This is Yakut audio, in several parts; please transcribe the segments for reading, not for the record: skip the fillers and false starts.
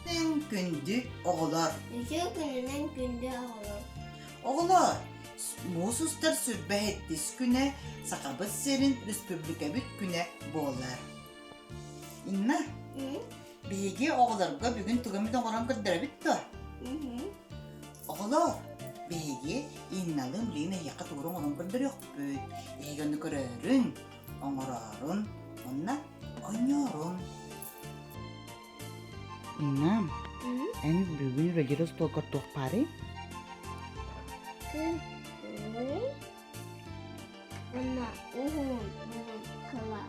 Күндү оҕолор. Үтүө күнүнэн күндү оҕолор. Оҕолор, муус устар сүрбэһиттис күнэ Сахабыт сирин республикабыт күнэ буолар. Инна, биһиги оҕолорго бүгүн тугу эмит оҥорон көрдөрөбүт дуо? Оҕолор, биһиги Инналыын билигин эһиэхэ тугу оҥорон көрдөрүөхпүт. Эһиги ону көрөөрүн, оҥороорун, уонна оонньоорун. Инна, эн бүгүн үлэлиир остуолгар туох баарый? Кыһый уонна уһун уһун кыла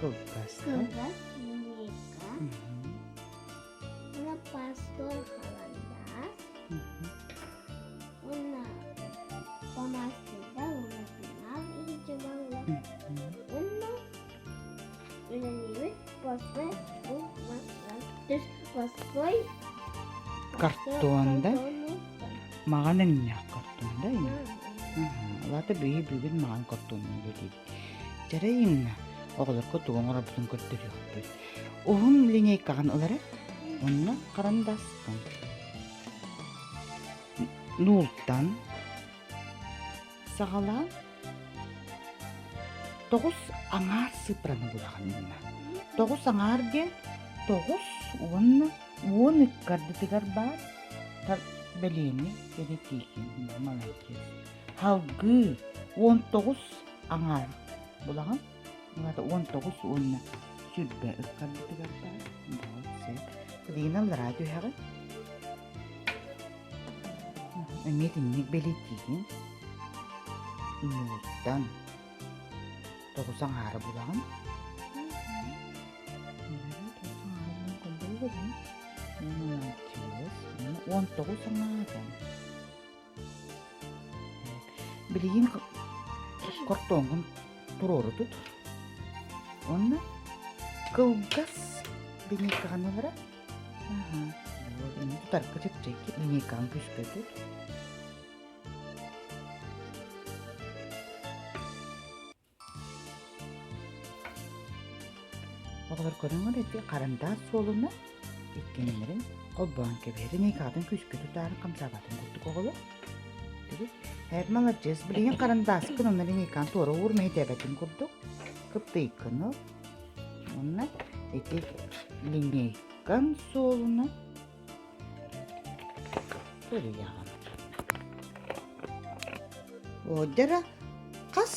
Кылгас. кылгас линейка уонна пастор халандаас уонна фломастердар уонна пенал иһитэ баллар уонна үлэлиибит постой постой Картон да? Маҕан өҥнөөх картон да Улаата биһи бүгүн маҕан картонун үлэлиибит. Дьэрэ Инна, оҕолорго тугу оҥорорбутун көрдөрүөхпүт. Уһун линейкаҕын ылара, онно харандааскын. Нуултан Саҕалаан тоҕус аҥаар сыыппараны булаҕын инна. Тоҕус аҥаар диэн тоҕус уонна уон ыккардытыгар баар бэлиэни бэлиэтиигин. Маладьыас. Салгыы 19 аҥаар булаҕын. Аата 19 уонна 20 ыккардытыгар баар. Вот сөп. Билигин аллараа түһэҕин. Эмиэ итинник бэлиэтиигин. Ньууттан тоҕус аҥаары булаҕын. 19 аҥаара. Билигин кортоҥҥун туруору тут. Уонна кылгас линейкаҕын ылара. Аһа. Тутарга чэпчэки линейкаҕын күүскэ тут. Оҕолор көрүҥ эрэ ити харандаас суолуна иккиннэрин холбоон кэбиһэр. Линейкаҕытын күүскэ тутаары хамсаабатын курдук оҕолор. Эр маладьыас, билигин харандааскын онно линейкаҕын туора уур мэһэйдээбэтин курдук. Кыптыйкын ыл. Уонна ити линейкаҥ суолуна суруйаҕын. Одера хас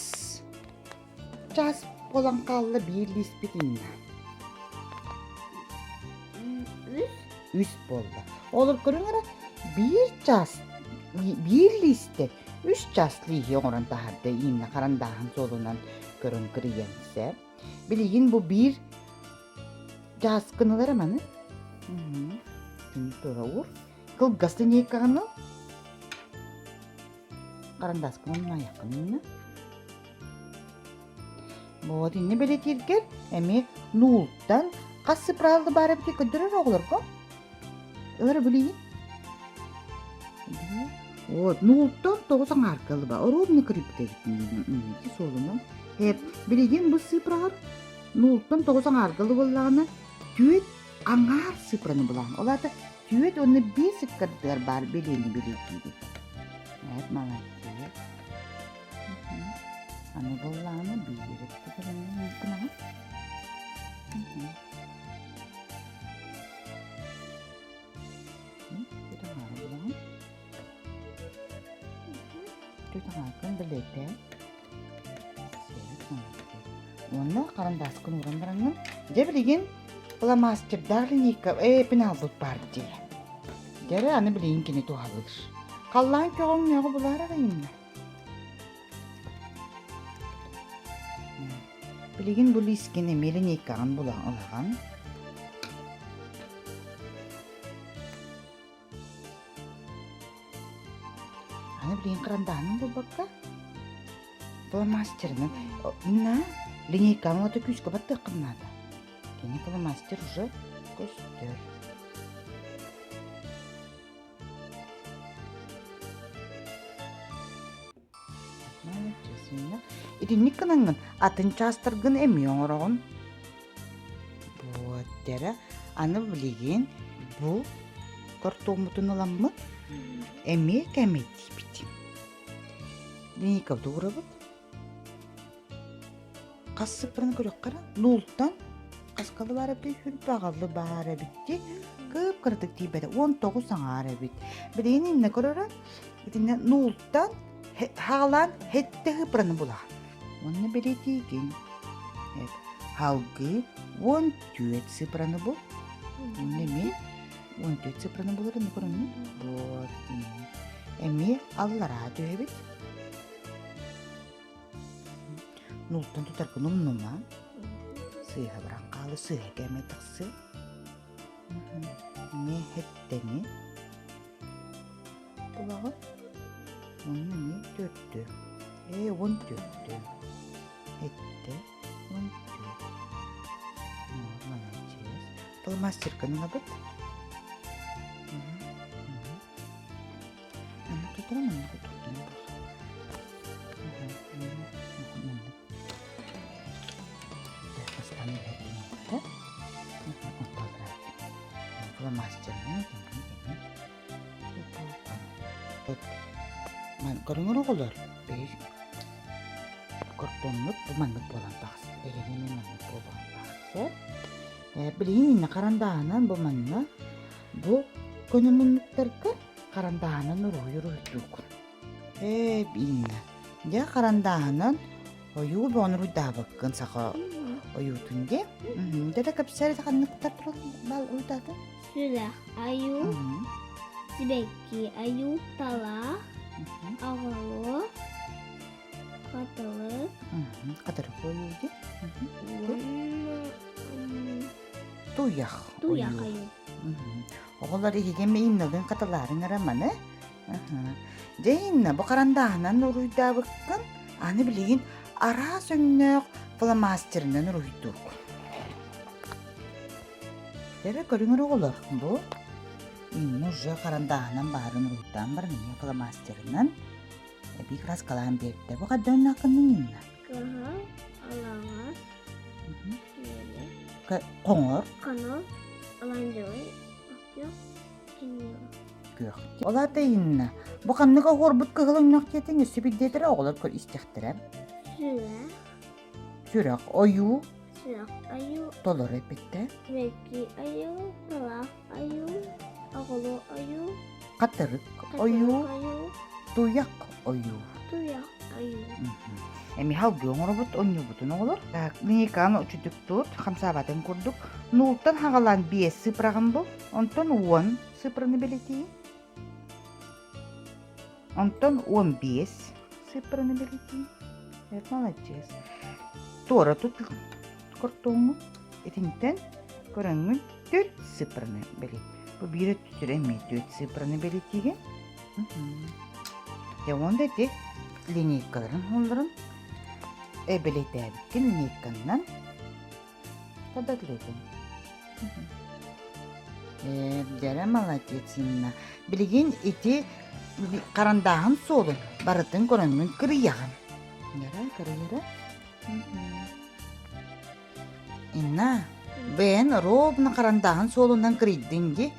чаас буолан хаалла биир лииспит инна? Үс. Үс буолла. Олор көрүҥ эрэ биир чаас биир лиистэ үс чаас лииһи оҥорон таһаарда инна харандааһын суолунан көрөн кырыйан сөп. Билигин бу биир чааскын ылар маны. Тура уур. Кылгас линейкаҕын ыл. Харандааскын умнайаххын инна. Вот инни бэлэтииргэр эмиэ нуултан хас сыпраалды баар эбити көрдөрөр оҕолорго. Ылар билигин. Вот, нуултан тоҕус аҥаарга ылыба. Ровно кырыйбыт эбит ити суолунан. Эп, билигин бу сыпраҕар нуултан тоҕус аҥаарга ылыбыллаҕына түөт аҥаар сыпраны булаан. Ол аата түөт уонна биэс ыккардыгар баар бэлиэни бэлиэтиибит. Эп, молодец. Аны буоллаҕына биир гынаҕын. Түт аҥааргын бэлиэтээ. Уонна харандааскын ууран бараҥҥын, дьэ билигин фломастердаах линейка ээ пеналбыт баар дии. Дьэ эрэ аны билигин кини туһалыыр. Халлаан көҕүҥнээҕи булаар эрэ иннэ. Билигин бу лиискин эмиэ линейкаҕын булан ылаҕын. Аны билигин кырандааһынан булбакка, фломастерынан на линейкаҕын ылата күүскэ баттыаххын наада. Кини фломастер уже көстөр. Итинник гынаҥҥын атын чаастаргын эмиэ оҥороҕун. Вот дьэрэ, аны билигин Бу картоммутун ыламмыт эмиэ кэмэйдиибит. Линейкабыт уурабыт. Хас сыппыраны көрүөххэ эрэ нуултан хаскалы баар эбит сүрбэҕалы баар эбит дии кып-кыратык тиийбэтэ 19 аҥаар эбит. Билигин иннэ көрөрө итиннэ нуултан хаалаан хэттэ сыппыраны булаҕын. Уонна бэлиэтиигин. Халгыы 14 сыппыраны бул. Уонна эмиэ 14 сыппыраны булар иннэ көрөҥҥүн. Вот эмиэ аллараа түһэбит. Нуултан тутаргын умнума. Сыыһа баран хаалы, сыыһа кээмэй тахсыа. Эмиэ һэттэни булаҕын. Онно эмиэ төрдү. Ээ, 14-тү. Һэттэ, 14. Маладьыас. Фломастерканы ылабыт. Маннык тутара, маннык тутуохтун Көрүҥүр оҕолор картоммут бу маннык буолан тахсар. Эһиги маннык буолан тахсар. Билигин иннэ харандааһынан бу манна бу көнө муннуктарга харандааһынан уруһуй уруһуйдуугун. Ээ, Инна, дьэ харандааһынан ойуу бөҕөнү уруйдаабыккын саха ойуутун дии. Дьэ да кэпсээр ханныктар турал уруйдаатын? Сүрэх айуу, сибэкки айуу, талах, оҕолуо, хатылык. Хатырык ойуу дии. Уонна Туйах туйах ойуу. айуу. Оҕолор иһигэ Инналыын хатылаарыҥ эрэ маны. Дьэ Инна, бу харандааһынан уруйдаабыккын, аны билигин араас өҥнөөх фломастерынан уруйдуугун. Эрэ көрүҥэр оҕолор, бу Инна уже харандааһынан баарын уруйдаан баран эмиэ фломастерынан эбии краскалаан биэрдэ. Бу хайдах өҥнөөххүнүй Инна? Кыһыл, алаҥас, Хоҥор. Хоҥор, оранжевый, күөх, Күөх. Ол аата Инна, бу ханнык оһуорбут кыһыл өҥнөөх диэтиҥ өссө билдиэтэрэ оҕолор көр истэхтэрэ. Сүрэх. Сүрэх ойуу. Сүрэх ойуу. Толору эппиттэ. Мэки ойуу, талах ойуу, оҕолу ойуу. Хатырык ойуу. Туйах ойуу. Туйах ойуу. Эми халгыы оҥоробут, онньуубутун оҕолор. Так, линейканы учутук тут, хамсаабатын курдук. Нуултан хаҕалаан биэс сыпраҕын бул, онтон 10 сыпраны бэлэтии. Онтон 15 сыпраны бэлэтии. Это молодец. Туора тут кортуоҥҥун. Итинтэн көрөҥҥүн төрт сыпраны бэлит. Бу биир өттүтүр эмиэ төрт сыпраны бэлэтиигин. Дьэ уонна ити линейкаларын холлорун эбэлэтээбиккин линейканнан подотлетин. Ээ, дьэрэ молодец Инна. Билигин ити харандааһын суолун барытын көрөҥҥүн кырыйаҕын. Дьэрэ, кырыйара. Инна, бэйэн ровно харандааһын суолунан кырыйдыҥ дии.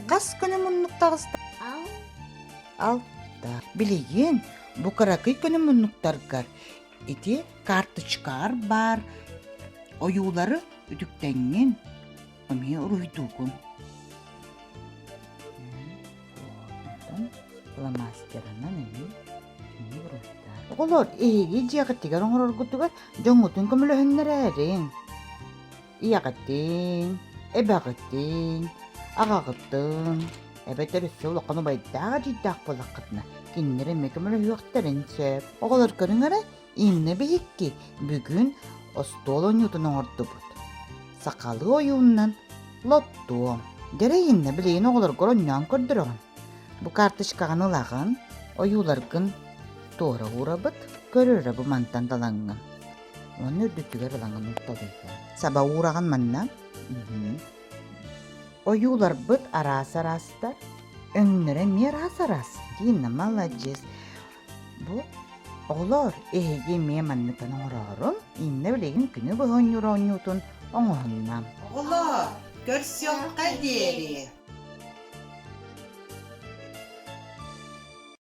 Хас күнү муннук таҕыста? Ал. Алта. Билигин бу кыракый күнү муннуктаргар ити карточкаар баар ойуулары үтүктэҥҥин эмиэ уруһуйдуугун. Онтон фломастерынан эмиэ Оҕолор, эһиги дьиэҕитигэр оҥороргутугар дьоҥҥутун көмөлөһүннэрээриҥ. Ийэҕитин, эбэҕитин, аҕаҕытын, эбэтэр өссө улахан убайдаах эдьиийдээх буоллаххытына, кинилэр эмиэ көмөлөһүөхтэрин сөп. Оҕолор көрүҥ эрэ, Инна биһикки бүгүн остуол оонньуутун оҥордубут. Сахалыы ойууннан лоттуом. Дьэрэ Инна билигин оҕолоргор оонньоон көрдөрөҕүн. Бу карточкаҕын ылаҕын, ойууларгын туора уурабыт, көрөрө бу мантан далаҥҥын. Уонна үрдүтүгэр ылаҥын укталыыгын. Саба уураҕын манна. Ойууларбыт араас-араастар, өҥнөрө эмиэ араас-араас. Дина, маладьыас. Бу оҕолоор, эһиги эмиэ манныкын оҥороорун, иннэ билигин күнү быһа оонньуур оонньуутун оҥоһунна. Оҕолоор, көрсүөххэ диэри.